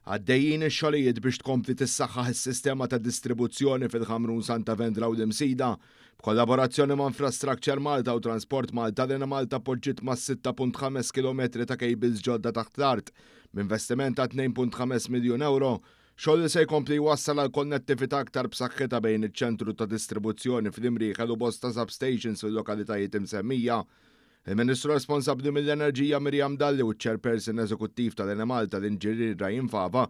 Għaddejjin ix-xogħlijiet biex tkompli tissaħħaħ is-sistema ta' distribuzzjoni fil-Ħamrun Santa Vendra u l-Imsida. B'kollaborazzjoni ma' Infrastructure Malta u Transport Malta, l-Enemalta poġġiet mas-6.5 kilometri ta' cables ġodda taħt l-art, b'investiment ta' 2.5 miljun ewro. Xogħol li se jkompli jwassal għal konnettività aktar b'saħħitha bejn iċ-ċentru ta' distribuzzjoni fl-Imrieħel u bosta substations fil-lokalitajiet imsemmija. Il-Ministru responsabbli mill-Enerġija Miriam Dalli u ċ-Chairperson Eżekuttiv tal-Enemalta l-Inġinier Ryan Fava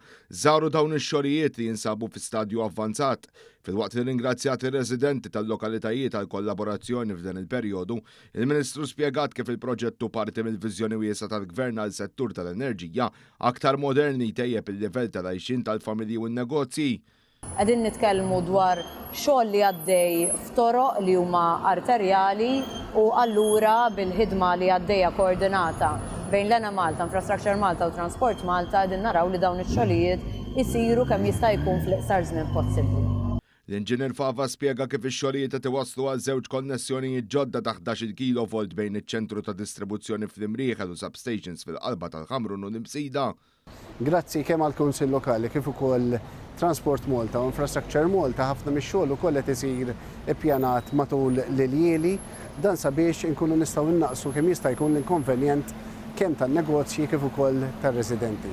żaru dawn ix-xogħlijiet li jinsabu fi stadju avvanzat. Filwaqt li ringrazzjat ir-residenti tal-lokalitajiet għal kollaborazzjoni f'dan il-perjodu, il-Ministru spjegat kif il-proġett hu parti mill-viżjoni wiesgħa tal-Gvern għal settur tal-enerġija aktar modern li jtejjeb il-livell tal-għajxien tal-familji u n-negozji. Qegħdin nitkellmu dwar xogħol li għaddej f'toroq li huma arterjali u allura bil-ħidma li għaddejja koordinata bejn l-Enemalta, Infrastructure Malta u Transport Malta qegħdin naraw li dawn ix-xogħlijiet isiru kemm jista' jkun fl-iqsar żmien possibbli. L-Inġinier Fava spjega kif ix-xogħlijiet qed iwasslu għal żewġ konnessjonijiet ġodda ta' 11-il kilovolt bejn iċ-ċentru ta' distribuzzjoni fl-Imrieħel u substations fil-qalba tal-Ħamrun u l-Imsida. Grazzi kemm għall-Kunsill Lokali kif ukoll Transport Malta u Infrastructure Malta ħafna mix-xogħol ukoll qed isir ippjanat matul l-iljieli, dan sabiex inkunu nistgħu nnaqqsu kemm jista' jkun l-inkonvenjent kemm tan-negozji kif ukoll tar-residenti.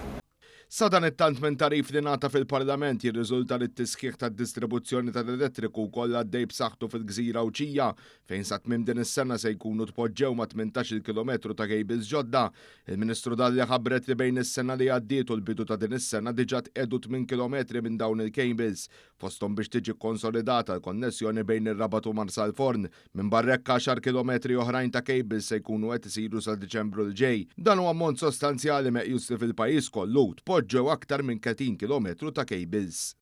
Sadanittant minn tagħrif li ngħata fil-Parlament jirriżulta li t-tisħiħ tad-distribuzzjoni tal-elettriku wkoll għaddej b'saħħtu fil-gżira Għawdxija fejn sa tmiem din is-sena se jkunu tpoġġew ma' 18-il kilometru ta' cables ġodda. Il-Ministru Dalli ħabbret li bejn is-sena li għaddiet u l-bidu ta' din is-sena diġà tqiegħdu tminn kilometri minn dawn il-cables, fosthom biex tiġi kkonsolidata l-konnessjoni bejn ir-Rabat u Marsalforn. Minbarra hekk għaxar kilometri oħrajn ta' cables se jkunu qed isiru sa Diċembru l-ġej. Dan hu ammont sostanzjali meqjus li fil-pajjiż kollu tpoġġew aktar minn 30 kilometru ta' cables.